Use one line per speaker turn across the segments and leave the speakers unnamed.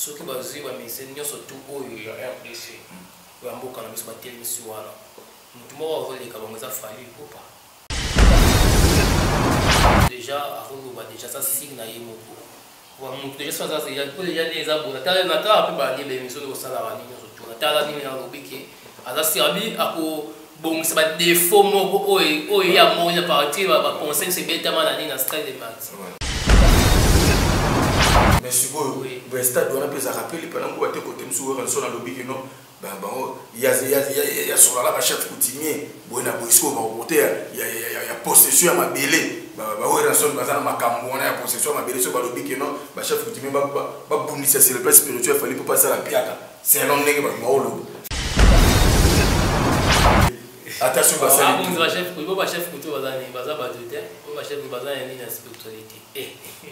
Soki bazwi ba musiciens nyonso tout oyo ya rdc, oyo ya mboka na biso batelemisi wana, mutu moko akoleka bango eza Fally Ipupa. Dejà azoloba dejà aza signe na ye moko. Ba mutu dejà soki aza dejà po dejà nde eza boye natala natala pe ba nini ba emission nde osalaka nini nyonso tout natala nini alobi ke aza sur abi ako bongisa ba défaut moko oyo oyo ye amoni na partir ba ba conseil nyonso ebetama na nini na stade de martyr.
Mais sikoyo ba stade wana mpe ezalaka mpe lipa na nguba te kote mosusu Werrason alobi ke non bango ya solola ba chef coutumier boye na boye sikoyo bakokote ya possession ya mabele bawerrason baza na makambo wana ya possession ya mabele soki balobi ke non ba chef coutumier babundisa sur le plan spirituel fali mpo basala piaka selon ndenge bato baoloba ata soki basali
bachef coutumier baza nini baza bato te oyo bachef baza na nini ya spiritualité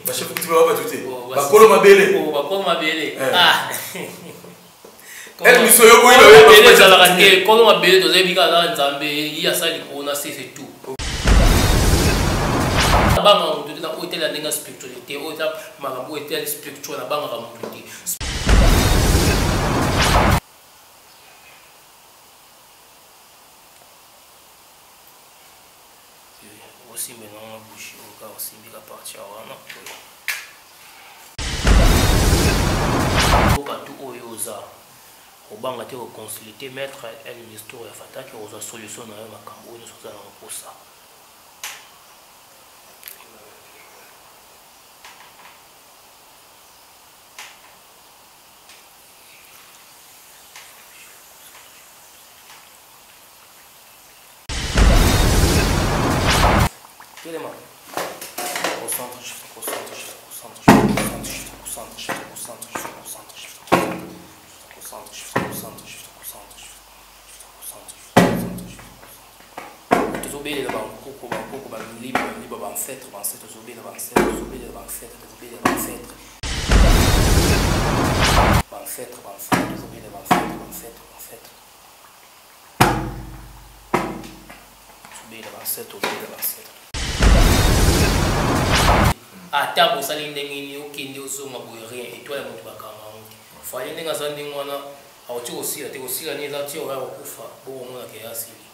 bachef coutumier baza bato te bakolo mabele
bakolo mabele ah
El miso yo boyi ba
mabele ezalaka te kolo mabele tozebi kaka kaka nzambe ye asali likolo na se c'est tout nabangaka moto te na oyo etali ya ndenge ya spiritualité oyo eza makambo oyo etali spirituel nabangaka moto te. Osimbi nango bouche oyo kaka osimbi ka partie ya wana oyo mboka tu oyo oza kobanga te koconsulte maître El Mistour ya Fataki, okozwa solution na yo makambo oyo nyonso oza na mposa. Telema. Concentre, concentre, concentre, concentre, concentre, concentre, concentre, concentre, concentre, concentre, concentre. Tozobelela bankoko, bankoko, bamiliba, bamiliba, baancêtre, baancêtre, tozobelela baancêtre, tozobelela baancêtre, tozobelela baancêtre. Baancêtre, baancêtre, tozobelela baancêtre, baancêtre, baancêtre. Ata bosali ndenge nini okende ozonga boye rien etoile ya moto bakanga yango te fali ndenge aza ndenge wana akoki kosila te kosila nini eza ti oya kokufa bokomona ke asili.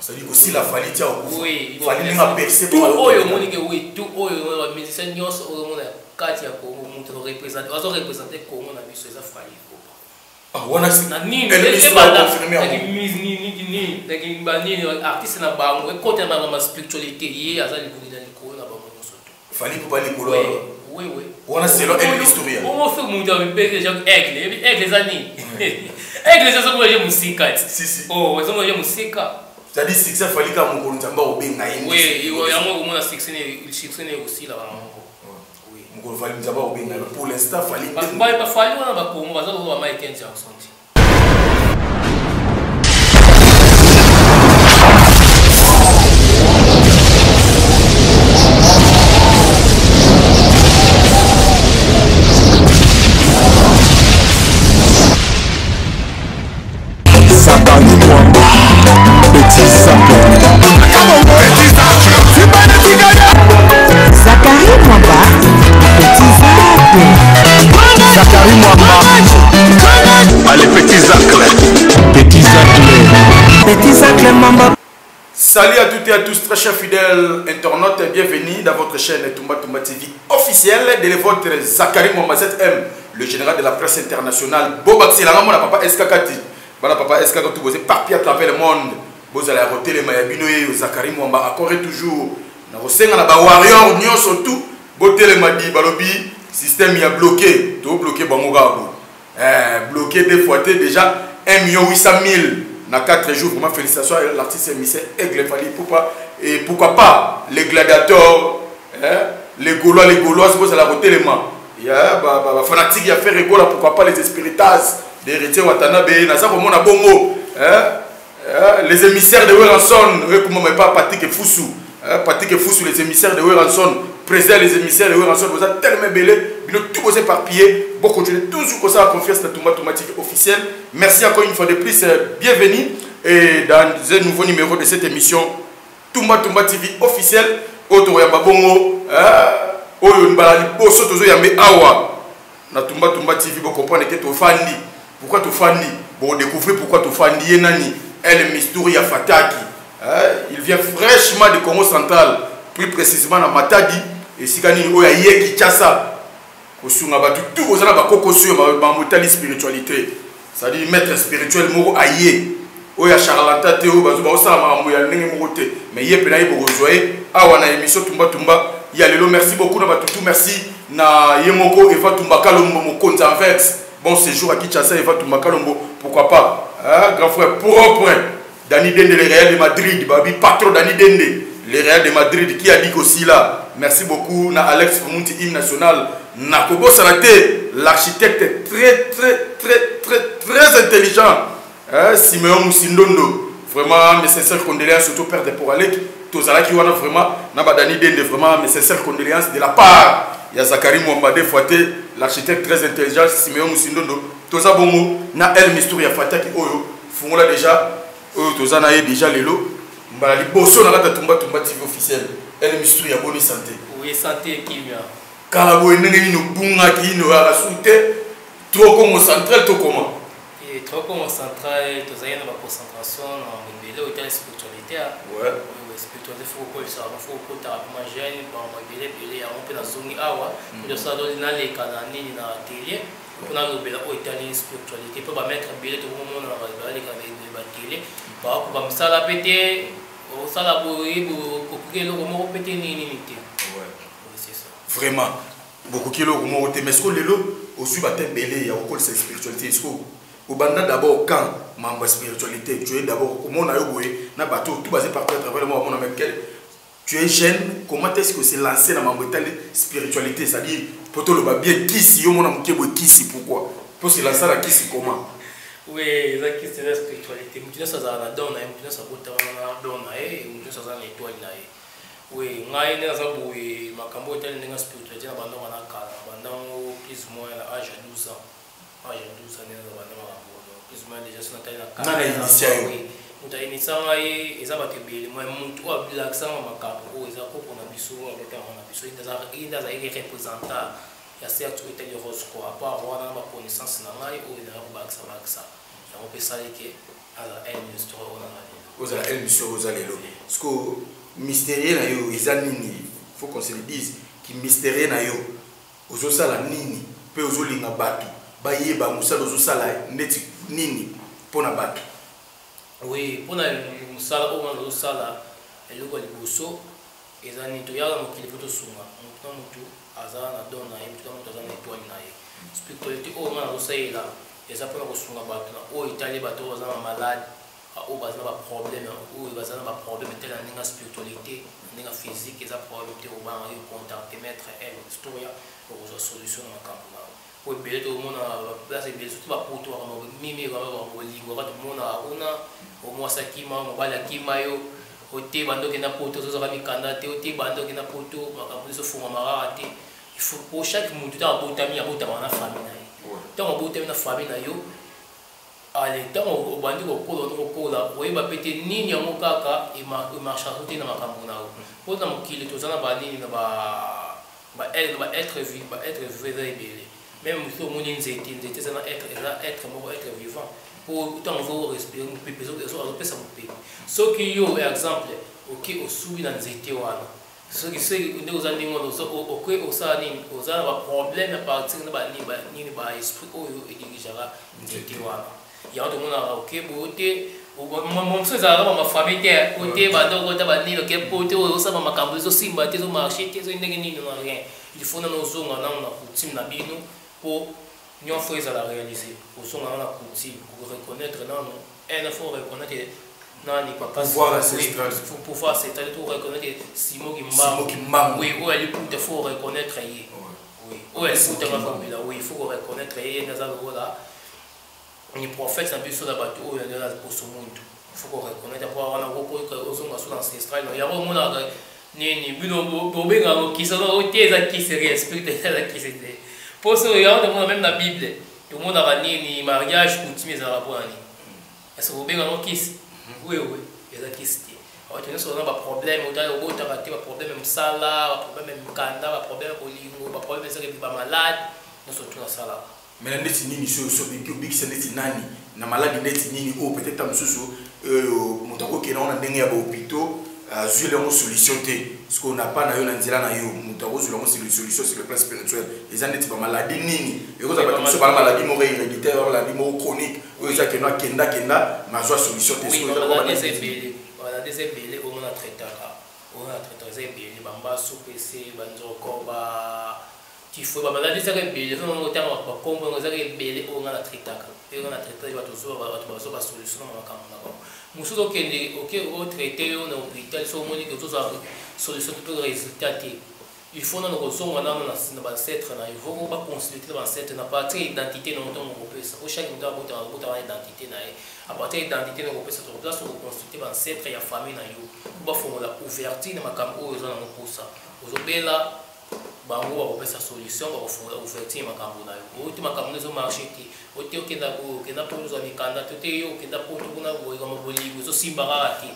C'est-à-dire kosila fali ti akokufa fali ndenge aperce
tout oyo omoni ke oui tout oyo ba musicien nyonso oyo omona kati ya Congo moto azo représente Congo na biso eza fali.
Ah, wana
na nini banini artiste na bango ekota na bango spiritualité ye aza likolo na likolo na bango nyonso to
fali mpo balikolo
oui oui
wana selon el historia
omo fe moto amipesi deja aigle yebi aigle eza nini aigle eza soki oye mosika ti
si si
oh eza oye mosika
c'est-à-dire succès fali kaka mokolo nzambe akobenga ye
oui yango okomona succès ne ekosila bango.
Mokolo Fally Nzambe akobenga yo pour l'instant Fally
ba ba Fally wana ba Congo baza lokola ba Michael Jackson ti.
Zakari Mwamba, Petit Zacle. Zakari Mwamba, Petit Zacle. Zakari Mwamba. Allez, Petit Zacle. Petit Zacle. Petit Zacle Mwamba.
Salut à toutes et à tous, très chers fidèles internautes, bienvenue dans votre chaîne Tumba Tumba TV officielle de votre Zakari Mwamba ZM, le général de la presse internationale. Boba Tselanga, mon papa SKKT. Bana papa SKK, tout bossé partout à travers le monde. Bozala ya kotelema ya bino yeyo Zakari Mwamba encore et toujours. Na kosenga na ba warrior nyonso tout botelema di balobi système ya bloqué, to bloqué bango kaka boye. Bloqué deux fois te déjà 1 million 800 mille na 4 jours. Vraiment félicitations à l'artiste Michel Aigle Fally Ipupa et pourquoi pas les gladiateurs, hein, les Gaulois, les Gauloises, bozala kotelema. Ya ba, ba, ba fanatique ya Ferre Gola, pourquoi pas les Espiritas des Héritier Watanabe, naza komona bongo, hein, hein, les émissaires de Werrason, eux comment mais pas Patrick Foussou, hein, Patrick Foussou, les émissaires de Werrason, président les émissaires de Werrason, vous êtes tellement belé, bino tout vous éparpillé, bon continuez toujours comme ça la confiance na Tumba Tumba TV officielle. Merci encore une fois de plus, bienvenue et dans un nouveau numéro de cette émission Tumba Tumba TV officielle autour ya Babongo, hein, Oyo mbala liboso tozoyambe awa na Tumba Tumba TV, bocomprendre ke tofandi. Pourquoi tofandi? Bodécouvrir pourquoi tofandi. Ye nani? El Mistouri ya Fataki. Il vient fraîchement de Congo Central, plus précisément na Matadi, esika nini oyo aye Kinshasa kosunga bato tu boza na bakokoso oyo bamotali spiritualité, c'est-à-dire maître spirituel moko aye oyo ya charlatan te, oyo bazo baosala makambo ya ndenge moko te, mais ye mpena ye bokozwa ye awa na émission Tumba Tumba ya lelo. Merci beaucoup na bato tu, merci na ye moko Eva Tumba Kalombo, mokonzi Anvers. Bon séjour à Kinshasa, Eva Tumba Kalombo. Pourquoi pas, hein, grand frère propre Dani Dende, le Real de Madrid, babi patron Dani Dende, le Real de Madrid qui a dit qu'aussi là. Merci beaucoup na Alex Fumunti, hymne national, na kobosana te l'architecte très très très très très intelligent, hein, Simeon Musindondo. Vraiment mes sincères condoléances, surtout père de Poralek tozalaki wana. Vraiment na badani Dende, vraiment mes sincères condoléances de la part ya Zakari Mwamba deux fois te, l'architecte très intelligent Simeon Musindondo. Toza bongo na El Mistouri ya Fataki oyo fungola déjà, oyo toza na ye déjà lelo mbala liboso na kati ya Tumba Tumba TV officiel. El Mistouri ya boni, santé?
Oui, santé kimia.
Kala boye ndenge nini obungaki ino oyaka su te? Trop Congo Central to comment?
Trop Congo Central, tozali na baconcentration na ebele oyo etali spiritualité. Spiritualité, faut kokolisa yango, faut kokotaka mpoma jeune bango ebele ebele yango. Mpe nazongi awa, tosala naleka na nini na atelier mpo nalobela oyo etali spiritualité, mpo bamaître ebele tokomomona baleka na batele, bakoka mosala mpe te, osala boye kokoki eloko moko mpe te, nini nini te. C'est ça.
Vraiment bokoki eloko moko te, mais siko lelo ozwi bato ebele ya kokolisa spiritualité. Siko obanda d'abord quand mambo ya spiritualité? Tu es d'abord komona yo boye na bato tout baze partout à travers le monde bamona, mais quel tu es jeune, comment est-ce que c'est lancé na mambo etali spiritualité, c'est-à-dire po toloba bien kisi, yo mona moke boye kisi, pourquoi po se lancer na kisi, comment?
Oui, eza kisi, eza spiritualité. Motu nyonso azala na don na ye, motu nyonso abotama na don na ye, motu nyonso aza na étoile na ye. Oui, ngai nde naza boye, makambo oyo etali ndenge ya spiritualité na bandango na kala, na bandango plus ou moins na âge ya 12 ans. Âge ya 12 ans nde naza banda makambo oyo, plus ou moins déjà so natali na
Nani ainitia yo?
Oui. Moto ainitisa ngai eza bato ebele. Moi motu oyo abilakisanga makambo oyo eza koko na biso oyo abotaka na biso. Ye nde azalaki représentant ya secte oyo etali Rose Croix. À part wana, na baconnaissance na ngai oyo ezala kobakisa bakisa yango mpe esali ke azala El Mystère oyo na lelo.
Ozala El Mystère oza lelo. Parce que mystérieux na yo eza nini? Faut qu'on se le dise, ki mystérieux na yo, ozosala nini mpe ozolinga bato bayeba mosala ozosala ndeti nini mpo na bato?
Oui, mpona mosala oyo wana ozosala, eloko ya liboso eza nini? Toyaka mokili mpo tosunga motu na motu aza na don na ye, motu na motu aza na étoile na ye. Spiritualité oyo nga nazosalela eza mpona kosunga bato na oyo etali bato oyo baza na malade, oyo baza na baproblème, oyo baza na baproblème etali na ndenge ya spiritualité, na ndenge ya physique. Eza problème te, obanga yo contacte maître El Storia, okozwa solution na makambo na yo. Po ebele tomona place ebele, surtout bapoto, makambo mimi bolingo kaka tomonaka kuna. Omwasi akima, mobali akima yo, ote banda okenda poto ozozwaka mikanda te, ote banda okenda poto makambo nyonso ofungwama kaka te. Il faut po chaque motu ntango abotami, abotamaka na famille na ye. Ntango abotami na famille na yo, ale ntango obandi kokola, obandi kokola, oyeba pe te nini yango kaka emarchaka te na makambo na yo. Mpo na mokili toza na banini na ba être vivant eza ebele. Même mosu omoni nzete, nzete eza na être, eza être moko, être vivant. Po ntango ozo respire mopepe, azopesa mopepe. Soki yo exemple oke osubi na nzete wana, soki soki nde oza ndenge wana, oke osala nini, oza na baproblème ya partir na banini, baesprit oyo edirigeaka nzete wana. Yango tomonaka oke boyo te, mosusu ezalaka bamafamille te, po te banda okota banini, oke po te oyo osala makambo ezosimba te, ezomarche te, ezo ndenge nini na rien. Il faut nano ozonga nano na coutume na bino po nyonso ezala réalisé. Ozonga nano na coutume, koreconnaître nano un, faut reconnaître nani papa.
Pouvoir ancestral.
Pouvoir ancestral, faut reconnaître Simo
Simo Kimbangu.
Oui, oyo aliputa, faut reconnaître ye. Oui, oyo aliputa ngakobela, oui, il faut reconnaître ye. Naza lokola ni prophète na biso na bato oyo na poso muntu, il faut reconnaître po wana ozonga so na ancestral. Yango omonaka nini, bino bobengaka kisi te, eza kisi rien, esprit eza kisi te. Po so yango tomona même na Bible, tomonaka nini, mariage coutume ezalaka mpona nini? Est ce que bobenga yango kisi? Oui, eza kisi te. Bato nyonso baza na baproblème, otali obotaka te, baproblème ya mosala, baproblème ya mikanda, baproblème ya bolingo, baproblème ezaki bamalade nyonso tu nasalaka.
Mais na ndeti nini so obikisa ndeti nani na maladi ndeti nini oyo peut-être ta mosusu moto akokenda ngo na ndenge ya bahôpitaux, azwili yango solution te, parce que na pa na yo, na nzela na yo, moto akozwila yango solution sur le plan spirituel, eza ndeti bamaladi nini? Ekozala bato mosusu bana maladi moko héréditaire, maladi moko chronique oyo eza kendo akendakenda ma azwa solution te.
Eza ebele, maladi eza ebele oyo mona traitaka, oyo na traitaka eza ebele: bambasu, pese, banzoko, ba tifo, bamaladi ezaka ebele. Eza nango otanga bakombo yango, ezaka ebele oyo nga na traitaka. Oyo nga na traitaka, bato ozwa, bato bazwa basolution na makambo na bango. Mosusu okende oke otraite yo na hôpital, so omoni ke ozozwa solution te mpe résultat te, il faut nano kozonga nano na baancêtre na yo, faut baconsulte na baancêtre na partir ya identité nango. Ntango kopesa po chaque moto abotaka, abotaka na identité na ye. À partir ya identité na kopesa, place okoconsulte baancêtre ya famille na yo po bafongola ouverture na makambo oyo oza nango mposa. Ozobela, bango bakopesa solution, bakofongola ouverture ya makambo na yo. Oyo te, makambo ezomarche te, oyo te, okenda boye, okenda mpo ozwa mikanda to te, yo okenda poto kuna boye, bolingo ezosimba kaka te,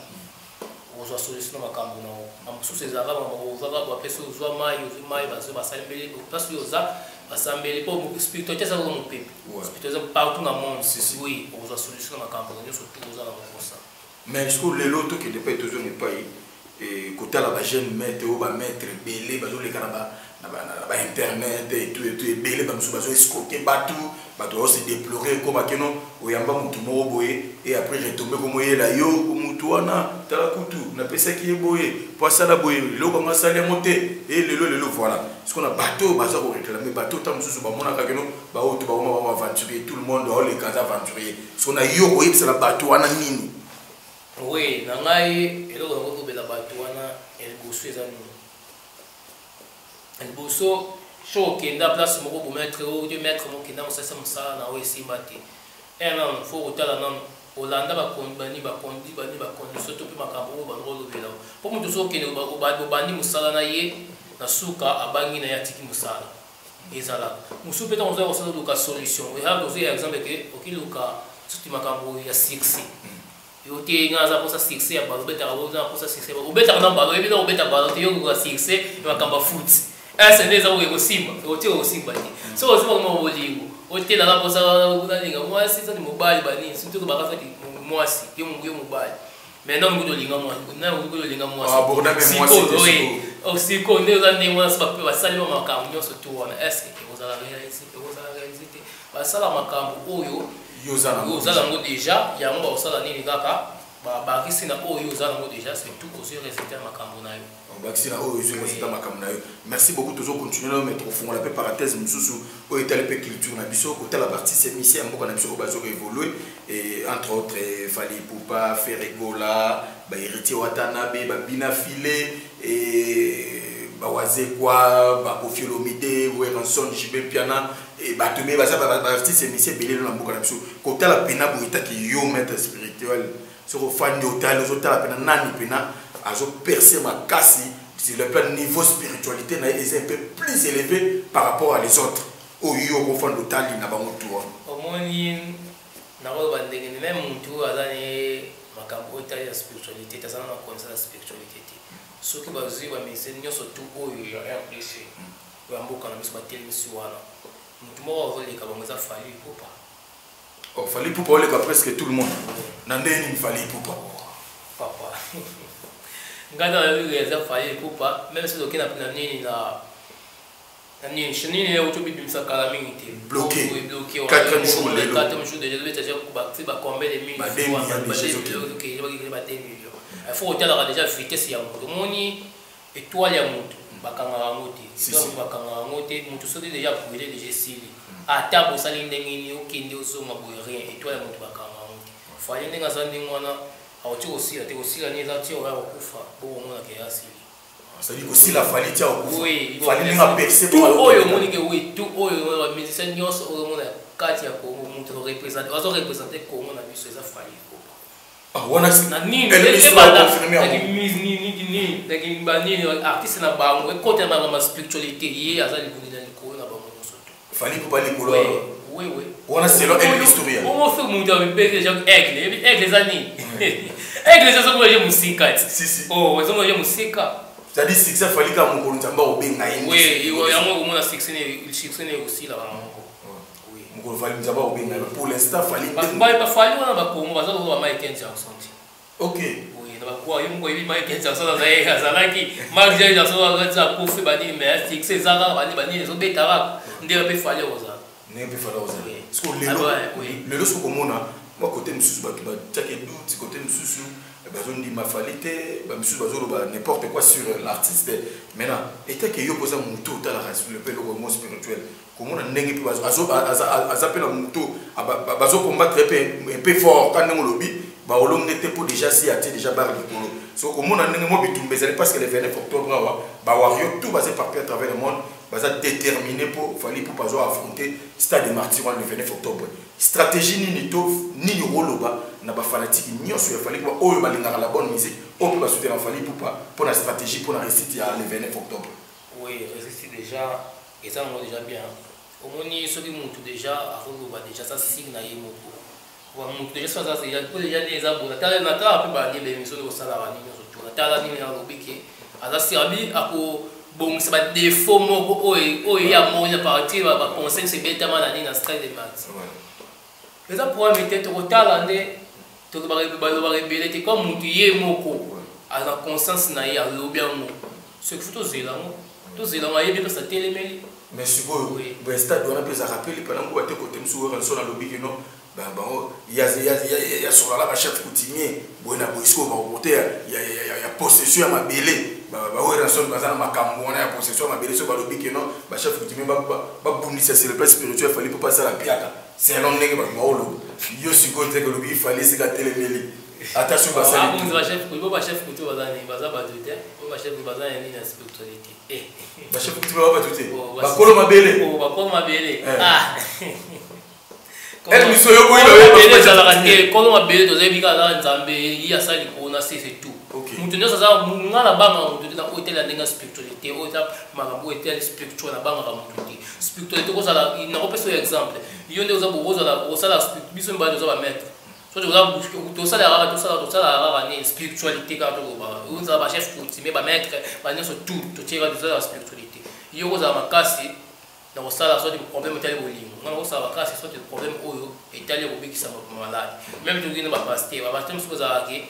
ozwa solution na makambo na yo. Mosusu ezalaka ozwaka, bapesi, ozwa mai, ozwi mai, bazwi, basambeli place oyo oza, basambeli, mpo spiritualité ezalaka mopepe, spiritualité eza partout na monde. Oui, okozwa solution na makambo nyonso tu oza na mokosa.
Mais sikoyo lelo tokende epai, tozonga epai kotala bajeune maître oyo, bamaître ebele bazoleka na bainternet etu etu ebele, bamosusu bazoescroquer bato, bato bazose déplorer, ekoma keno oyamba motu moko boye e après retombe komoyela yo motu wana: "Tala kutu napesaki ye boye po asala boye, eloko yango asali yango te." E lelo lelo, voilà, siko na bato oyo baza koréclame, bato ta mosusu bamonaka keno baoyo to bakoma bango aventurier, tout le monde aoleka aza aventurier. Siko na yo koyebisala bato wana nini?
Oui, na ngai eloko nango kobela bato wana ya liboso eza nini? Liboso, so okenda place moko bomaître oyo te, maître moko okenda mosalisa mosala na oyo esimba te, e nano faut kotala nano, olanda bani bakondi bani bacondition to mpe makambo oyo bango olobela, mpo moto so okende obandi mosala na ye, na suka abangi na ye, atiki mosala. Ezalaka mosusu mpe ntango ozoya kosala, oluka solution. Eza tozoya exemple ke okiluka soki makambo ya succès, yo te, nga aza mposa succès ya balo, obetaka, oza mposa succès, obetaka na balo, oyebi na kobeta balo te, yo koka succès ya makambo ya foot ese nde eza koke kosimba, otie kosimba te. Soki osimba koma bolingo, otelaka mposa nalinga mwasi, sani mobali banini, surtout bakasaki mwasi, yo mobali maintenant mokuti olinga mwasi, mokuti olinga mwasi sikoyo nde oza ndenge wana, basali ba makambo nyonso tu wana, est-ce ekozala réalisé? Ekozala réalisé te. Basala makambo oyo oza nango déjà, yango bakosala nini? Kaka bakisi na oyo oza nango déjà, c'est tout, ozwi résultat ya makambo na yo.
Bakisi na oyo ozwi résultat makambo na yo. Merci beaucoup. Tozocontinue nayo, mais tokofungola mpe parenthèse mosusu oyo etali mpe culture na biso, kotala baartiste musicien ya mboka na biso oyo bazokoévolue, entre autres Fally Ipupa, Ferre Gola, bahéritier Watanabe, babina file, bawazekwa, baKoffi Olomide, Werrason, JB Mpiana, bato ebele baza baartiste musicien ebele na mboka na biso. Kotala mpena boye, etaki yo maître spirituel, soki ofandi otali, ozotala mpena nani mpena azoperce makasi sur le plan niveau spiritualité na ye eza un peu plus élevé par rapport à les autres oyo yo okofanda otali na bango tu wana?
Omoni, nakoloba ndenge ni même motu oyo aza ne makambo oyo etali ya spiritualité te, aza na connaissance ya spiritualité te. Soki bazwi bamusicien nyonso tu oyo ya RDC, oyo ya mboka na biso, batelemisi wana, motu moko azoleka bango eza Fally Ipupa.
Oh, Fally Ipupa oleka presque tout le monde na ndenge nini Fally Ipupa?
Papa, ngai na eza Fally Ipupa, même soki okei na nini, na nini, nini oyo tobibimisa kala mingi te.
Bloqué.
Bloqué.
Quatrième jour lelo.
Quatrième jour déjà, déjà ba combien de mille?
Ba 2 millions déjà ezokende.
Ba 2 millions. Il faut otalaka déjà vitesse ya moto. Omoni, étoile ya moto bakangaka yango te.
Si, si.
Bakangaka yango te. Moto soki déjà brûlé, déjà esili, ata bosali ndenge nini, okende ozonga boye, rien. Étoile ya moto bakangaka yango te. Fally ndenge aza ndenge wana, akoki kosila te. Kosila nini? Eza ti oya kokufa, bokomonaka ya asili.
C'est-à-dire kosila Fally tia okufa?
Oui.
Fally ndenge aperce?
Tout oyo omoni ke, oui, tout oyo bamusicien nyonso oyo omona kati ya Congo, moto azoreprésente, azoreprésente Congo na biso eza Fally Ipupa.
Wana
na nini
confirme yango.
Nini, banini artiste na bango ekota na bango ma spiritualité, ye aza likolo na likolo na bango nyonso to.
Fally Ipupa likolo?
Oui.
Wana selon El Historia.
Omo fe moto amipesi déjà aigle, yebi aigle eza nini? Aigle ezomona ye mosika ti. Oh, ezomona ye mosika.
C'est-à-dire succès Fally kaka mokolo Nzambe akobenga ye.
Oui, yango okomona succès ne succès ne ekosila bango moko.
Oui. Mokolo Fally Nzambe akobenga ye. Pour l'instant Fally.
Ba Fally wana ba Congo baza lokola ba Michael Jackson.
Ok.
Oui, na ba yo moko yebi Michael Jackson azalaki azalaki Michael Jackson azalaki akufi banini mais succès eza kaka banini banini ezobeta kaka nde mpe Fally okozala.
Ndenge mpe Fally okozala. Parce que lelo lelo soki komona mwa côté mosusu bato batiaki doute, côté mosusu bazondima Fally te, bamisusu bazoloba n'importe quoi sur l'artiste. Maintenant etake yo mpoza motu otalaka sur le plan eloko mo spirituel, komona ndenge mpe aza mpe na motu bazocombattre mpe un peu fort ka ndenge olobi baolonge te mpo déjà si atie déjà barre likolo. So komona ndenge mwa bitumba ezali parce que le 29 octobre awa bawario tout baza éparpillé à travers le monde, baza déterminé mpo Fally mpo bazo affronter stade de Martyr wana le 29 octobre. Stratégie nini to nini okoloba na bafanatike nyonso ya Fally Ipupa oyo balingaka la bonne musique, oyo mpe basoutenaka Fally Ipupa mpo na stratégie mpo na réussite ya le 29 octobre?
Oui, réussite déjà eza yango déjà bien. Omoni soki mutu déjà akoloba déjà aza signe na ye moko. Mutu déjà so aza déjà po déjà nde eza boye, natala mpe bani baémission nde kosalaka nini nyonso to natala nini nalobi ke aza serbi akobongisa badéfaut moko oyo ye amoni na partir baconseil nyonso ebetama na nini na strike de max. Eza problème te, tokotala nde balobaka ebele te comme mutu ye moko aza conscience na ye alobi yango, soki fu tozela yango tozela yango ayebi mpesa atelemeli.
Mais sikoyo boye stade wana mpe ezalaka mpe lipa nango bate kote mosusu oyo so nalobi kino bango ya solala bachef coutumier boye na boye, sikoyo bakote ya possession ya mabele, baweranson baza na makambo wana ya possession ya mabele. Soki balobi kino bachef coutumier babundisa sur le plan spirituel Fally mpo basala piaka selon ndenge bato baoloba, yo sikoyo teke olobi Fally esika atelemeli ata soki
basali bachef coutumier baza nini, baza bato te, bachef baza nini na spiritualité.
Bachef coutumier baza bato te, bakolo mabele.
Bakolo mabele.
El miso yo boyi
ezalaka te, kolo mabele tozayebi kaka Nzambe ye asali likolo na se, c'est tout. Moto nyonso aza nga na bangaka moto te na oyo etali ya ndenge ya spiritualité, oyo eza makambo oyo etali spirituel, nabangaka moto te. Spiritualité kozala, nakopesa oyo exemple, yo nde oza kozala kosala biso mibale toza bamaître, tosala kaka tosala kaka nini spiritualité kaka tolobaka, ozala bachef coutumier, bamaître banyonso tout totie kaka tozala spiritualité. Yo kozala makasi na kosala soit problème etali bolingo, nga na kosala makasi soit problème oyo etali kobikisa maladi. Même toki na bapaster, bapaster mosusu ozalaka ke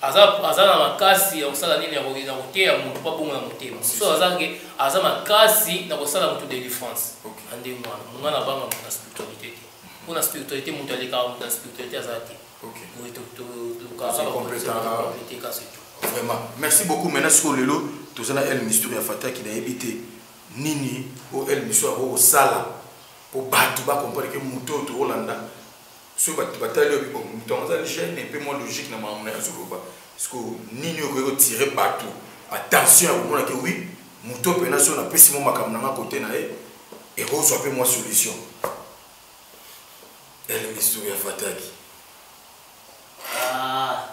aza na makasi ya kosala nini na koteya motu mpo abongo na motema, mosusu aza ke aza makasi na kosala motu délivrance na ndenge wana. Monga na banga moto na spiritualité te, mpo na spiritualité moto alekaka moto na spiritualité aza te.
Vraiment merci beaucoup. Maintenant sikoyo lelo toza na El Mystery ya Fataki, nayebi te nini oyo El Mystery akoki kosala mpo bato bacomprendre ke moto oyo tokolanda soki bato batali oyo moto yango aza jeune mpe mwa logique na makambo na ye azoloba. Sikoyo nini oyo okoki kotire bato attention ya komona ke oui, moto oyo mpena soki napesi mo makambo na nga kote na ye ekozwa mpe mwa solution? El Mystery ya Fataki.
Ah,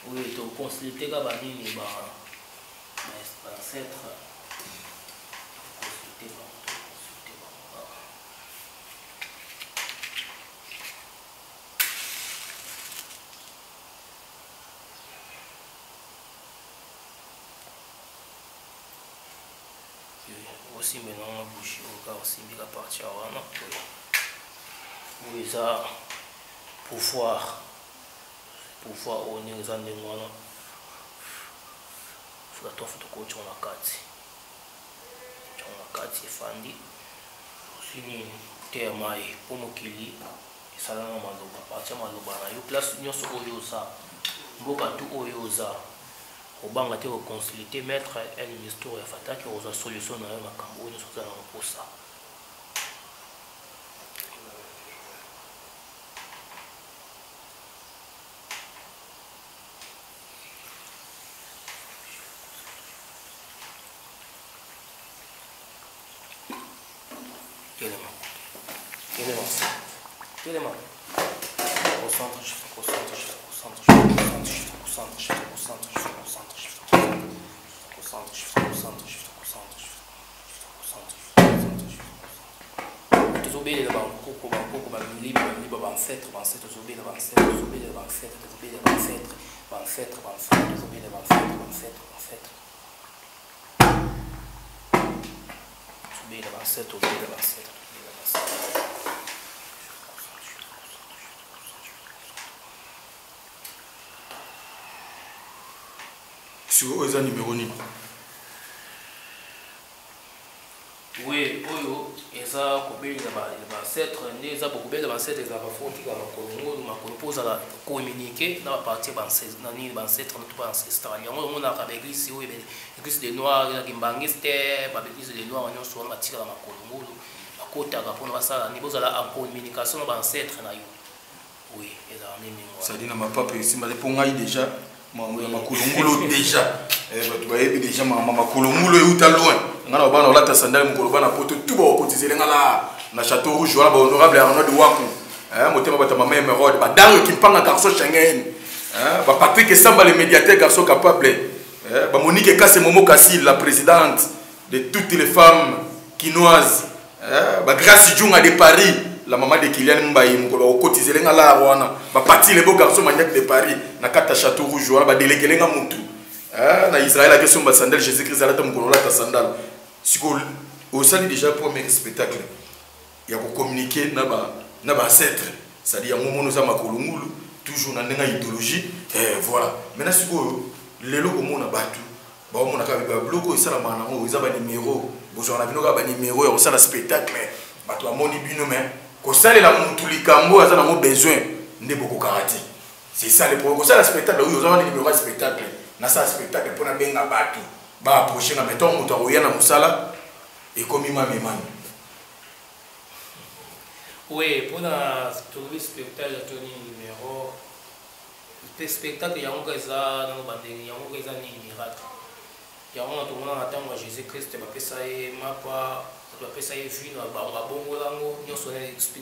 oyo toconsulte ka banini ba ancêtre, consulte bango, consulte bango. Osimbi nanga bouche oyo kaka, osimbi ka partie ya wana oyo oyo eza pouvoir, pouvoir oyo ndenge eza ndenge wana, futa to futa kotia na kati, tia na kati efandi osi nini te ya mai mpo mokili esalanga maloba partie ya maloba na yo place nyonso oyo oza mboka tu oyo oza kobanga te koconsulte maître El Mystery ya Fataki, okozwa solution na yo makambo oyo nyonso oza na mposa. Telema, telema, telema. Concentre, concentre, concentre, concentre, concentre, concentre, concentre, concentre, concentre, concentre. Tozobelela bankoko, bankoko, bamiliba, bamiliba, baancêtre, baancêtre. Tozobelela baancêtre, tozobelela baancêtre, tozobelela baancêtre, baancêtre, baancêtre, tozobelela baancêtre, baancêtre, baancêtre, tozobelela baancêtre, tozobelela baancêtre, tozobelela baancêtre.
Sikoyo oyo eza numero nini?
Oui, oyo eza kobelela baancetre nde eza bokobelela baancetre ezalaka fo otika makolo ngolu makolo mpo ozala communique na bapartie na nini baancetre na to baancestral. Yango omonaka baeglise oyo, église de noir ezalaki mbangiste, baeglise de noir nyonso wana batikala makolo ngolu, bakotaka mpona basala nini? Bozala en communication na baancetre na yo. Oui, ezalaka nde ndenge wana.
Sadi na mapapu esimba te mpo ngai déjà makolo ngulu déjà bato bayebi déjà makolo ngulu euta loin. Ngai na bana olata sandale mokolo bana poto tu bakokotizele nga na Château Rouge wana, bahonorable Arnaud Waku, motema bato mama Emerode, badango Kimpanga, garçon Schengen, baPatrick Esamba le médiateur, garçon capable, baMonique Ekase, Momo Kassil, la présidente de toutes les femmes kinoises, baGrace Djunga de Paris, la maman de Kylian Mbaye, mokolo bakokotizele nga lar wana, bapati le beau garçon maniaque de Paris na kati ya Château Rouge wana, badelekele nga mutu na Israel akesomba sandale Jésus Christ alata mokolo olata sandale. Sikoyo osali déjà premier spectacle ya kocommuniquer na baancêtre, c'est-à-dire yango mona oza makolo ngulu toujours na ndenge ya idéologie. Voilà, maintenant sikoyo lelo komona bato baomona kaka babiloko oyo esalamaka nango eza banimero, bozwaka na bino kaka banimero ya kosala spectacle, bato bamoni bino, mais kosalela motu likambo oyo aza nango besoin nde bokokaka te. C'est ça le problème. Kosala spectacle oyo oza wana nimero ya spectacle, nasala spectacle mpo nabenga bato baapproche nga, mais ntango moto akoya na mosala ekomi mami mami.
Oui, mpona tolobi spectacle to nini numéro mpe spectacle yango ka eza nano bandenge yango ka eza nini miracle. Yango na tomona na ntango ya Jésus Christ, bapesa ye mapa, bato bapesa ye vino, babongola yango nyonso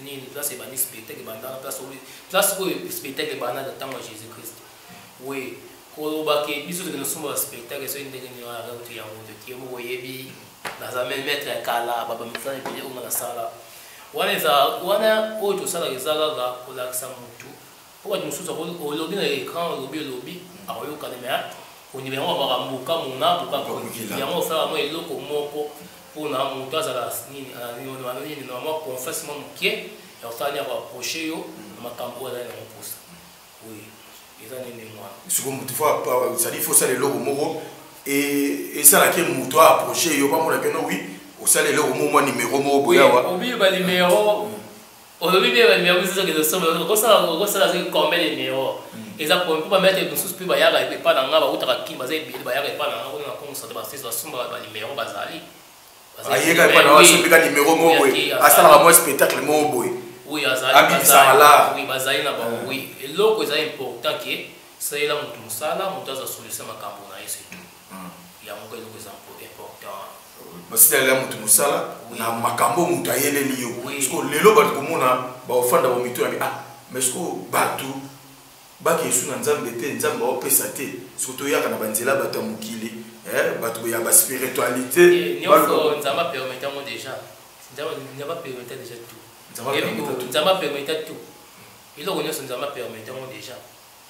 nini. Place ebandi spectacle ebandana, place oyo spectacle ebanda na ntango ya Jésus Christ. Oui, koloba ke biso tokende osomba baspectacle soki ndenge nini wana te, yango te tie moko oyebi naza maître ya kala, babamisala ebele oyo nga nasala wana. Eza wana oyo tosalaka eza kaka kolakisa motu, mpo bato mosusu olobi na écran, olobi olobi akoyokana, mais kondima yango makambo buka mona buka yango osalaka mwa eloko moko mpona moto azala nini nini na mwa confiance mwa moke ya kosala nini, ya koapproche yo na makambo oyo azali nango mposa. Oui, eza nini mwana.
Sikoyo motu fo, c'est-à-dire fo osala eloko moko esalaki moto aapproche yo, bamona ke no, oui, osala eloko moko, mwa nimero moko boyawa.
Obi banimero, olobi mpe banimero mosusu okende osomba, okosala soki combien de numéro eza mpo bamaître mosusu mpe bayaka epa na nga, bautaka Kini, baza ebele, bayaka epa na nga kuna na Kongo Central, basisi basumbaka banimero bazali.
Ayeka epa na asombika nimero moko boye, asalaka mwa spectacle moko boye.
Oui,
abibisaka la.
Oui, bazali na bango. Oui, eloko eza important ke salela moto mosala, moto aza solution makambo na ye, c'est tout. Yango eloko eza important.
Basalela moto mosala na makambo moto ayeleli yo. Parce que lelo bato komona baofanda bamito na ah, mais ce que bato bakesu na Nzambe te, Nzambe baopesa te, soki toyaka na banzela bato ya mokili, bato ya baspiritualité.
Nyonso Nzambe apermettre yango déjà, Nzambe apermettre déjà tout, Nzambe apermettre tout, eloko nyonso Nzambe apermettre yango déjà.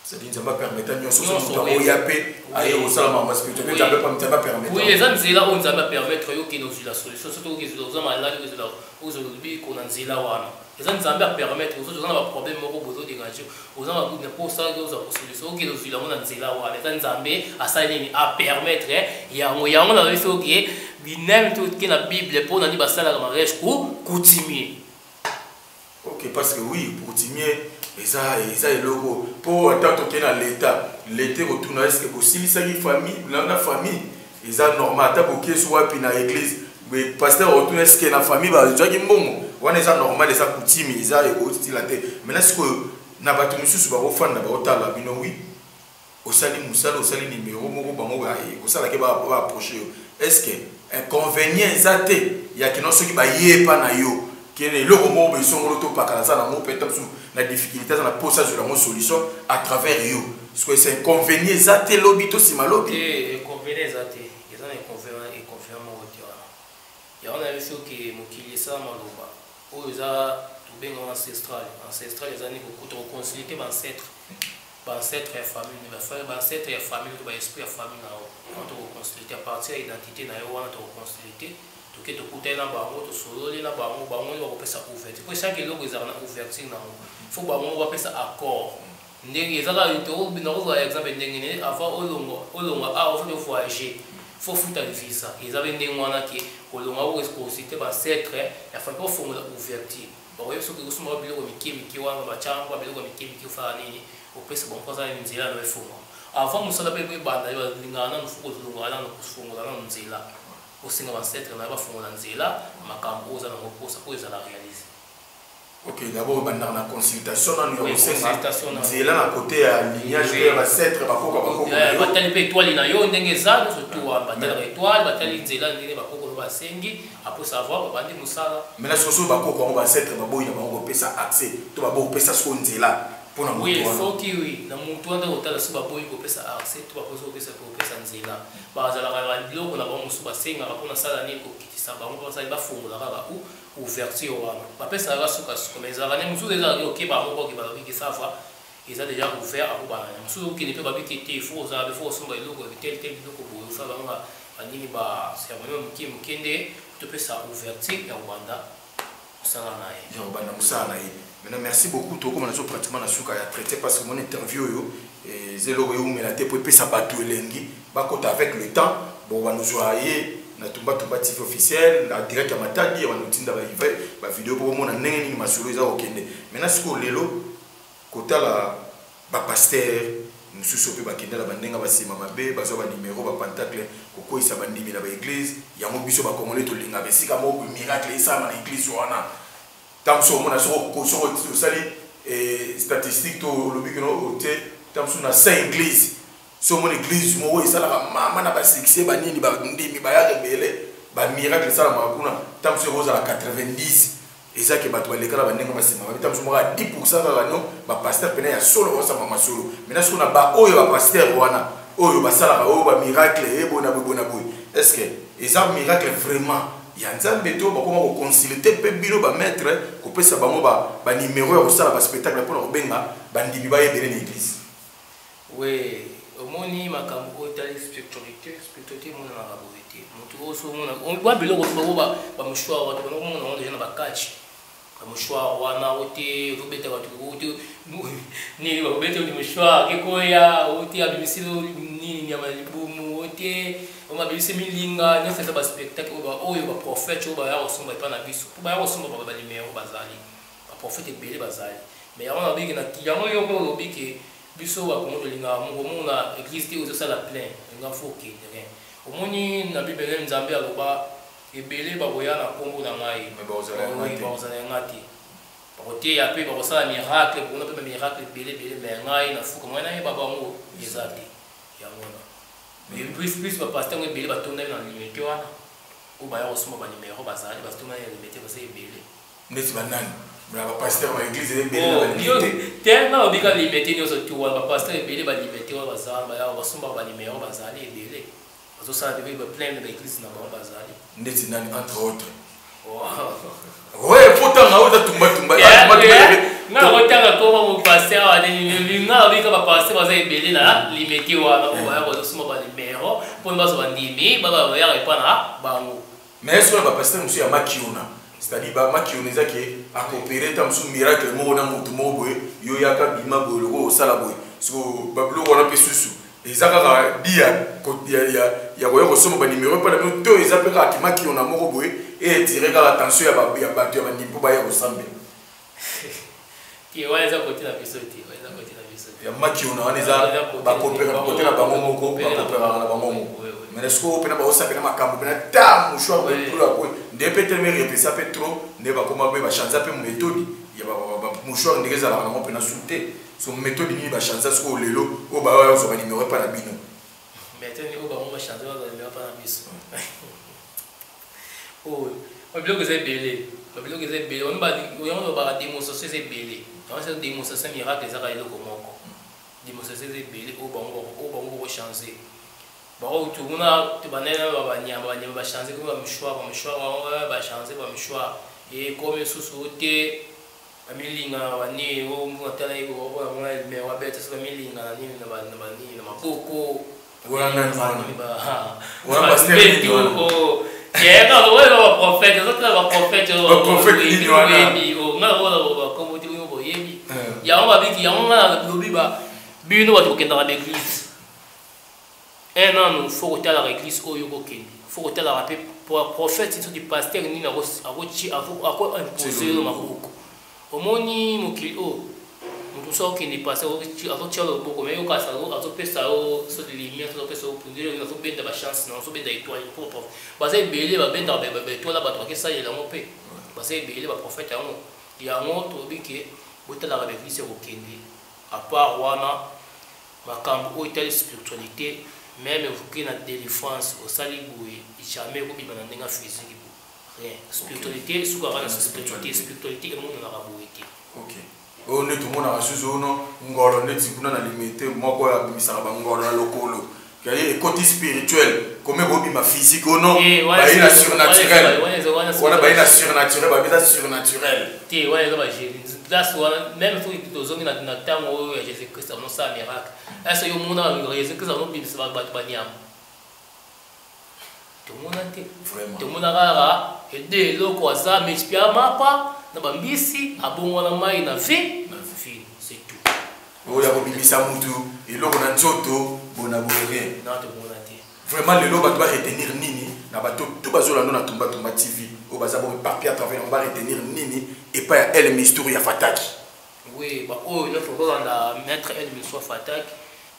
C'est-à-dire Nzambe apermettre nyonso, so moto akoya mpe aye kosala makambo ya spiritualité, Nzambe apermettre.
Oui, eza nzela oyo Nzambe apermettre yo okende ozwila solution. Soki okezwila, oza maladi, okezwila, ozwa lobiko na nzela wana, eza Nzambe apermettre. Oza na baproblème moko bozodérange, oza na mposa ozwa solution, okende ozwila yango na nzela wana, eza Nzambe asali nini, apermettre yango. Yango nalobi soki bineme toke na Bible, mpo nani basalaka mariage coutumier?
Ok, parce que oui, coutumier eza eloko mpo ata toke na leta, leta ekotuna est-ce bosilisaki famille na famille, eza normal. Ata bokesi wapi na église, pasteur otuna est-ce na famille bazwaki mbongo wana, eza normal, eza coutume, eza ekotila te. Maintenant sikoyo na bato mosusu bakofanda baotala bino, oui, osali mosala, osali nimero moko, bango kosalaki baapproche yo, est ce que inconvénient eza te ya kino soki baye epa na yo kene eloko moko boye songolo to pakala aza nango peut-être mosusu na difficulté, aza na posa azwela yango solution à travers yo, parce que c'est inconvénient eza te lobi to nsima lobi?
Te, inconvénient eza te, eza na inconvénient moko te wana. Yango nayebi soki mokili esala maloba. Oyo eza tobenga ancestral. Ancestral eza nini? Kokuta koconsulte baancêtre, baancêtre ya famille, baancêtre ya famille to baesprit ya famille na yo. Wana tokoconsulte à partir ya identité na yo. Wana tokoconsulte, toke, tokutani na bango, tosololi na bango. Bango nde bakopesa ouverture, po chaque eloko ezalaka na ouverture nango. Faut bango bapesa accord. Ndenge ezaka, nakozwa exemple ndenge nini: avant olongwa awa, faut voyager, faut futa visa. Eza mpe ndenge wana ke kolongwa, oconsulte baancêtre ya famille mpo ofongola ouverture. Bakoyebi soki osomaka biloko mike mike wana, batiango biloko mike mike, osala nini, opesa bango mpo aza nzela na efongwa. Avant mosala mpe ebanda, balingaka nanu, faut kozolongaka nanu, kofongola nanu nzela, osenga baancêtre na yo bafongola nzela, makambo oyo oza nango mposa oyo ezala réalisé.
Ok, d'abord bandaka na consultation nanu ya kosenga nzela na côté ya lignage to ya baancêtre, bakoko, bakoko.
Batali mpe étoile na yo ndenge eza nyonso tu wana. Batalaka étoile, batali nzela ndenge bakoko no basengi. Après savoir, babandi mosala.
Maintenant, sikoyo bakoko yango, baancêtre, baboyi na bango kopesa accès to baboyi kopesa sikoyo nzela mpona
motu wana? Soki oui, na motu wana kotala, so baboyi kopesa accès to bakozi kopesa nzela, bazalaka biloko na bango mosusu basengaka mpona sala nini? Kokitisa bango mpo basali, bafongola kaka ouverture wana. Bapesaka sukasuka, mais ezalaka nde mosusu ezalaki okeba moko oke, balobi ke ça va, eza déjà ouvert, akobana. Mosusu okende mpe, babiki te, faut ozala mpe, faut osomba eloko tel tel, biloko boye, osala bango banini, bacérémonie moke moke nde topesa ouverture ya kobanda mosala na ye.
Ya kobanda mosala na ye. Maintenant, merci beaucoup. Tokóma nazo pratiquement na suka ya traité, parce que mon interview oyo eza eloko eumela te, po epesa bato elengi bakota avec le temps. Bon, banozwa ye na Tumba Tumba TV officiel na direct ya Matadi, ya banotinda bavideo mpo bomona ndenge nini masolo eza kokende. Maintenant, sikoyo lelo, kotala bapasteur mosusu mpe bakendela bandenge basima mabe, bazwa banimero, bapentacle, kokweyisa bandimi na baeglise yango. Biso bakongole tolingaka esika moko miracle esalama na église wana. Ntango mosusu omona, soki osali statistique to olobi kino otie, ntango mosusu na 5 église, so omona église moko esalaka mama na basuccès, banini, bandimi bayaka ebele, bamiracle esalamaka kuna, ntango mosusu ekozala 90 eza ke bato baleka na bandenge basima babi. Ntango mosusu moko ya 10% kaka no bapasteur pene ya solo baosamba masolo. Maintenant, soki na baoyo bapasteur wana oyo basalaka oyo bamiracle eboye na boye, boye na boye, est ce que eza miracle vraiment ya Nzambe to bakoma koconsulte mpe bino bamaître kopesa bango banimero ya kosala baspectacle mpona kobenga bandimi bayebele na église?
We, omoni makambo oyo etali spiritualité. Spiritualité emonanaka boye te. Motu oyo so omona ba biloko so bango bamouchoir, bato bango komona yango deja na bakatch, bamouchoir wana o te ozobeta bato o te nini, bakobeta yo mouchoir kekoya o te, abimisi nini, nyama ya libumu o te, abimisi milinga nyonso. Eza baspectacle oyo baprophète oyo baya kosomba epa na biso, mpo baya kosomba banimero. Bazali baprophète ebele, bazali. Mais yango nabiki na yango, yo mpe olobi ke biso bakongo tolingaka komona église te ozosala plein, olinga faut okende rien. Omoni, na Bible Nzambe aloba ebele bakoya na nkombo na ngai, bakozala yanga te, bakoteya mpe bakosala miracle, bakona mpe bamiracle ebele ebele, mais ngai nafuka moi nayeba bango eza te. Yango wana plus plus bapasteur ngo ebele batondami na limete wana, oyo baya kosomba banimero, bazali batondami na limete, baza ebele.
Neti banani na bapasteur baeglise
ebele? Te, nga babika limete nyonso tu wana, bapasteur ebele balimete wana baza, baya basombaka banimero, bazali ebele, bazosala mpe baplein na baeglise na bango, bazali.
Neti nani, entre autres? Ouais, faut tanga oyo eza Tumba Tumba.
Nga nakotanga koma mopasteur awa, nga nabika bapasteur baza ebele na limete wana, oyo baya bazosomba banimero mpona bazwa bandimi, bayaka epa na bango.
Mais est ce que na bapasteur mosusu ya makiona, c'est-à-dire bamakiona eza ke akopere ta mosusu miracle moko na motu moko boye, yo yaka bima boye, loko osala boye, siko babiloko wana mpe susu eza kaka di ya koya kosomba banimero mpa na bino, to eza mpe kaka kimakiona moko boye eetire kaka attention ya bato ya bandimi mpo baya kosambela?
Te, wana eza kote na biso te, wana eza kote na biso te.
Ya makiona wana eza bakopera kote na bango moko, bakoperaka na bango moko. Mais est-ce que mpena baosapela makambo mpena ta mouchoir boye boye nde mpe teleme repesa mpe trop, nde bakoma mpe bachanza mpe méthode ya mouchoir ndenge ezalaka nango mpena su te? So méthode nini bachanza sikoyo lelo oyo baya ozwa banimero epa na bino?
Méthode oyo bango bachanza, bazwa nimero epa na biso, oyo babiloko eza ebele, babiloko eza ebele. Yango lobaka démonstration eza ebele. Yango eza démonstration miracle, ezaka eloko moko. Démonstration eza ebele oyo bango bokochange. Bango tokuna tobandaki na banyama, banyama bachange komi bamouchoir, bamouchoir bango bachange bamouchoir. Ekomi lisusu te bamilinga na banini otala mona wabeta so bamilinga na nini na banini na maboko. Baprophète ozotala baprophète oyebi nga nakola bakombo te oyo boyebi yango babiki yango nga nalobi bino bato bokendaka baeglise un nanu fo kotalaka église oyo kokende, fo kotalaka mpe prophète soki pasteur nini ako impose yo maboko. Omoni mokili oyo, moto mosusu akokende pasteur azotia loboko, me yo kasi azopesa yo soki lumière, azopesa yo pundu, azobenda bachance na azobenda étoile. Po baza ebele babendaka baétoile, bato bakesalela yango mpe baza ebele baprophète yango. Yango tolobi ke botalaka baeglise ya kokende. À part wana, makambo oyo etali spiritualité, même oke na délivrance, osali boye, jamais ekobima na ndenge ya physique boye, rien. Spiritualité sukaka na spiritualité, spiritualité emonanaka boye te.
Ok, oyo nde tomonaka susu ono ngolo neti kuna na Limete, moko oyo abimisaka bangolo na lokolo, kaye ekoti spirituel kome kobima physique ono baye na surnaturel wana, baye na surnaturel, babeza surnaturel.
Te, wana eza place wana. Même soki tozongi na ntango oyo ya Jésus Christ anosala miracle, ese yo omona Jésus Christ anobimisa bato banyama? Tomona te. Tomona kaka ede eloko aza multiplia mapa na bambisi, abongwana mai na vin, c'est tout.
Oyo ya kobimisa mutu eloko na nzoto bona boye, rien.
Na tomona te.
Vraiment, lelo bato baretenir nini na bato tu bazolanda na Tumba Tumba TV oyo baza bo éparpillé à travers yango, baretenir nini epai ya El Mistour ya Fataki?
Oui, baoyo nyonso kozolanda maître El Mistour Fataki,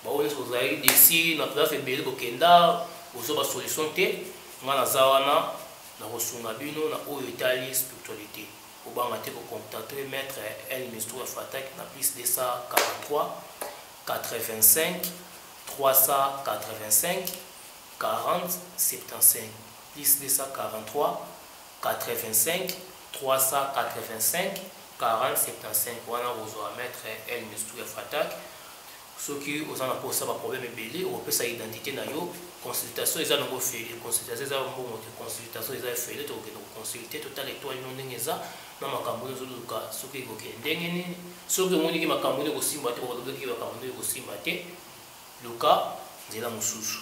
baoyo nyonso kozalaki desi na place ebele, bokenda ozwa basolution te, nga naza wana na kosunga bino na oyo etali spiritualité. Obanga te kocontacte maître El Mistour Fataki na plus 243 85 385 40 75, plus 243 85 385 40 75. Wana kozwa maître El Mistour ya Fataki. Soki oza na mposa, baproblème ebele, okopesa identité na yo. Consultation eza nango ofele, consultation eza mbongo te, consultation eza efele. Tokokende koconsulte, totala étoile no ndenge eza na makambo oyo ozoluka, soki ekokende ndenge nini. Soki omoniki makambo nde ekosimba te, bakolobaki makambo nde ekosimba te, luka nzela mosusu.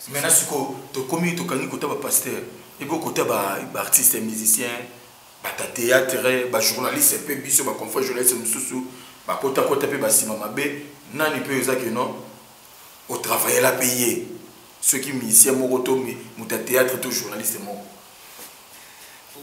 Maintenant sikoyo tokomi, tokangi kota bapasteur, ebo kota baartiste musicien, bato ya théâtre, bajournaliste mpe biso baconfrère journaliste mosusu bakotakota mpe basima mabe. Nani mpe eza ke non otravaillela mpe ye, soki musicien moko to moto ya théâtre to journaliste moko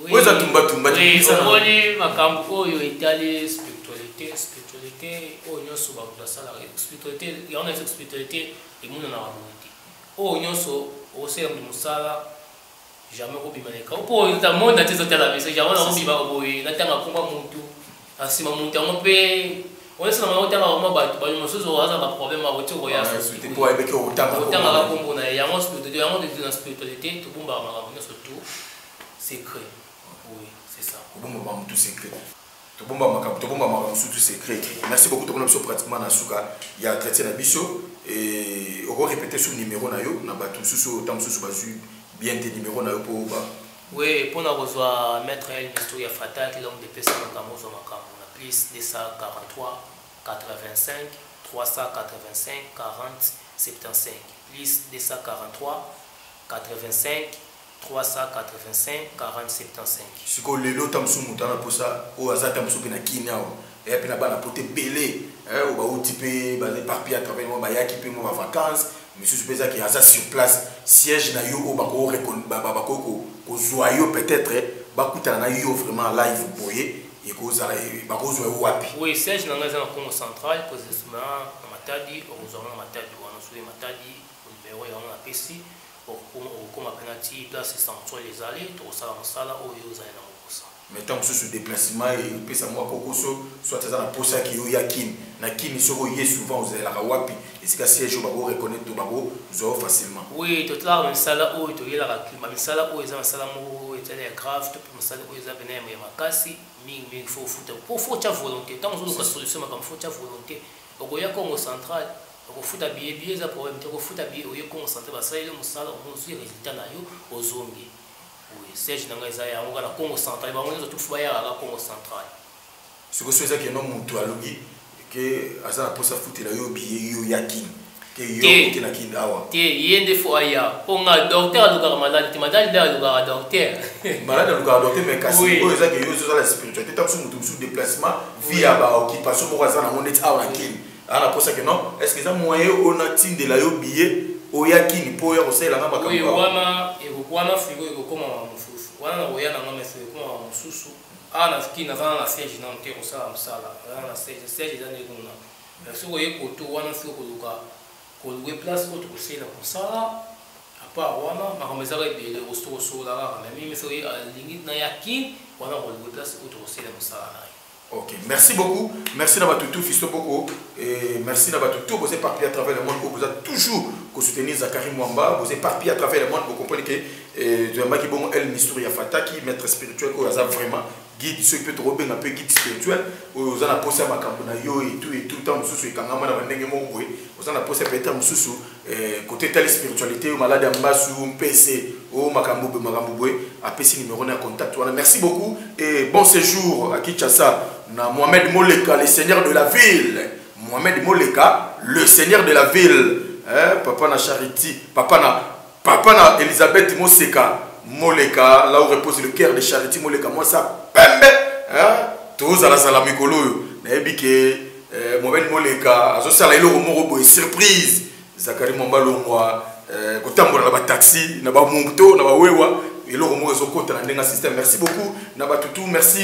oyo eza tumbatumba?
Omoni makambo oyo etali spiritualité, spiritualité oyo nyonso bato basalaka spiritualité yango na spiritualité emonanaka boye te. Oyo nyonso osala moto mosala, jamais okobima na eka mpo monde ati ezotala biso. Jamais nakobima boye natanga komba motu na nsima motu yango mpe oyesana bango otanga bango. Bato bato mosusu aza baproblème akoti koya otangaka kombo na ye. Yango spiritualité, yango na spiritualité tobombaka makambo nyonso tout secret, oui, c'est ça.
Kobomba makambo tout secret, tobomba makambo, tobomba makambo mosusu secret. Merci beaucoup. Tomona biso pratiquement na suka ya entretien na biso. Okorépéter sur numéro na yo na bato mosusu oyo ta mosusu bazwi bien te numéro na yo mpo ba
Oui, mpona kozwa maître El Mistour ya Fataki, l'homme de pesa makambo, ozwa makambo na plus 243 85 385 40 75, plus 243 85 385 40 75.
Sikoyo lelo ta mosusu moto ana mposa oyo aza ta mosusu mpe na Kini awa, eya mpe na bana poto ebele oyo bauti mpe baza éparpillé à travers mwa, bayaki mpe mwa bavacance misusu mpe ezaki aza sur place, siège na yo oyo bakoki kozwa yo, peut-être bakutana na yo vraiment live boye, ekozala bakozwa yo wapi?
Oui, siège na ngai eza na Congo Central, précisément na Matadi. Okozwa nga na Matadi wana. Soki Matadi, numéro yango napesi, okokoma mpena ti place centrale ezali, tokosala mosala oyo ozali na mokosa.
Mais ntango mosusu déplacement epesa mwa kokoso, soit aza na posa yaki yo ya Kini, na Kini soki oye souvent ozalelaka wapi, esika siège oyo bako reconnaître to bakozwa yo facilement?
Oui, totalaka misala oyo toyelaka, bamisala oyo eza misala moko ezali ya grave to mpe mosala oyo eza pene ya makasi mingimingi. Fo ofuta po fo otya volonté. Ntango ozoluka solution makambo, fo otya volonté. Okoya Congo Central, okofuta billet, billet eza problème te, okofuta billet, oye Congo Central, basaleli mosala, ozwi résultat na yo, ozongi. Oui, siège na ngai eza yango kaka na Congo central. Bango nyonso tufu bayaka kaka Congo central.
Sikoyo so eza keno moto alobi ke aza na mposa futela yo biye yo ya Kin, ke yo oke na Kin awa?
Te, ye nde fo aya, mpo nga docteur alukaka maladi te, maladi nde alukaka docteur.
Maladi alukaka docteur, mais kasi oyo eza ke yo ozozala spiritualité, ntango mosusu moto mosusu déplacement vie ya baoccupation moko aza nango neti awa na Kin, aza na mposa ke non, est ce que eza moyen oyo natindela yo billet oya Kini mpo oya kosalela nga makambo?
Wana wana frigo ekokomama mosusu, wana nakoya na nga, mais ekokomama mosusu. Awa na Kin naza na siège nano te kosala mosala, naza na siège, siège eza nde kuna. Mais soki oye koto wana, soki koluka kolouer place oyo tokosalela mosala, à part wana makambo ezaka ebele, tokosola kaka. Mais mimi soki alingi na ya Kin wana, kolouer place oyo tokosalela mosala na ye.
Ok, merci beaucoup. Merci na tout Fisto Boko. Et merci na tout, vous êtes éparpillés à travers le monde. Vous êtes toujours soutenir Zachary Mwamba. Vous êtes éparpillés à travers le monde. Vous comprenez que Toyambaki bongo El Missouri Fataki, maître spirituel, oyo aza vraiment guide, ceux qui peut te un peu guide spirituel, oyo oza na posa makambo na yo et tout et tout, tant mosusu ekangama na bandenge moko boye, oza na posa peut-être mosusu côté telle spiritualité, malade ya mbasu, mpese, oyo makambo boye, makambo boye, apesi numéro na contact wana. Merci beaucoup et bon séjour à Kinshasa na Mohamed Moleka, le seigneur de la ville. Mohamed Moleka, le seigneur de la ville, hein, papa na Charity, papa na Elisabeth Moseka Moleka, là où repose le cœur de Charity Moleka. Moi ça pembe, hein, tozala mikolo oyo nayebi ke Mohamed Moleka azosala eloko moko boye surprise. Zakari Mwamba longwa kotambola na bataxi, na bamoto, na bawewa, eloko moko ezokota na ndenge ya système. Merci beaucoup na batutu. Merci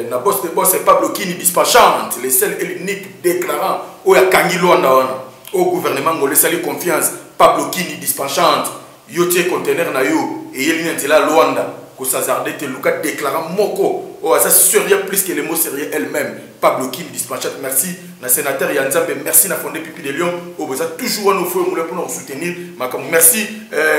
na boss de boss Pablo Kini Dispachante, le seul et l'unique déclarant oyo akangi Lwanda wana, oyo gouvernement ngolo esali confiance. Pablo Kini Dispachante, yo tie conteneur na yo eyeli na nzela ya Lwanda, kosazarde te, luka déclarant moko oyo aza sérieux plus que le mot sérieux elle-même, Pablo Kim Dispachante. Merci na sénateur ya Nzambe, merci na Fondé Pipi de Lyon oyo boza toujours wana ofoyo mole mpona kosoutenir makambo. Merci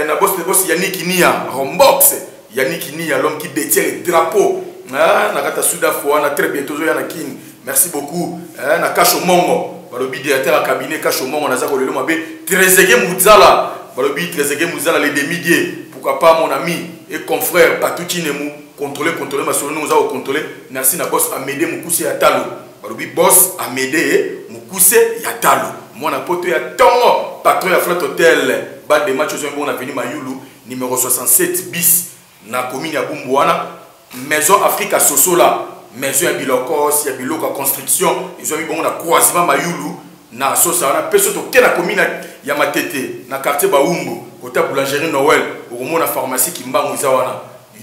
na boss de boss Yannick Nia Rombox, Yannick Nia, l'homme qui détient le drapeau na kati ya Sudaf wana, très bientôt ozoya na Kini. Merci beaucoup na Kasho Mongo, balobi directeur ya cabinet Kasho Mongo, naza kolelo mabe. Trésege Muzala, balobi Trésege Muzala le demi-dieu, pourquoi pas mon ami et confrère Patou Chinemu, contrôler, contrôler masolo ndenge oza kocontrôler. Merci na boss Amédée Mokuse ya Talo, balobi boss Amédée Mokuse ya Talo, mwana poto ya ntongo, patron ya Flat Hotel bal de match ozwi bongo na avenue Mayulu numéro 67 bis na commune ya Bumbu wana, Maison Africa Sosola, maison ya bilokos ya biloko ya construction, ezwami bongo na croisement Mayulu na Sosa wana. Mpe so toke na commune ya Matete na quartier Baumbu, kota boulangerie Noël, okomona pharmacie Kimbangu eza wana.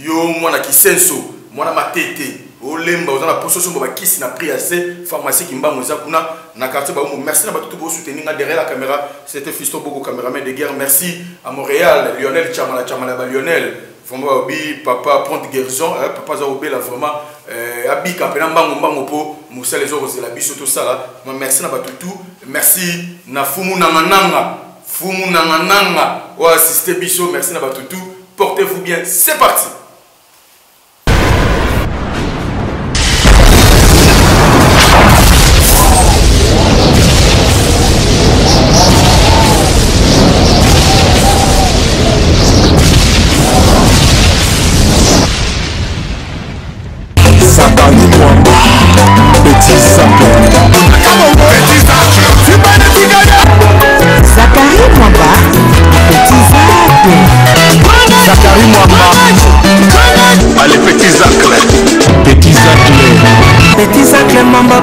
Yo mwana Kisenso, mwana Matete, olemba, oza na poso sombo bakisi na prix ya se, pharmacie Kimbangu eza kuna na quartier Baumbu. Merci na bato to bosoutenir nga. Derrière la caméra, c'était Fiston Boko, caméraman de guerre. Merci à Montréal, Lionel Chamala, Chamala ba Lionel, vraiment babi papa prendre guérison, papa aza kobela vraiment, abika mpena mbango mbango mpo mosala eza kozela biso tosala. Merci na bato tout. Merci na Fumu Nangananga, Fumu Nangananga oyo assiste biso. Merci na bato tout. Portez-vous bien, c'est parti.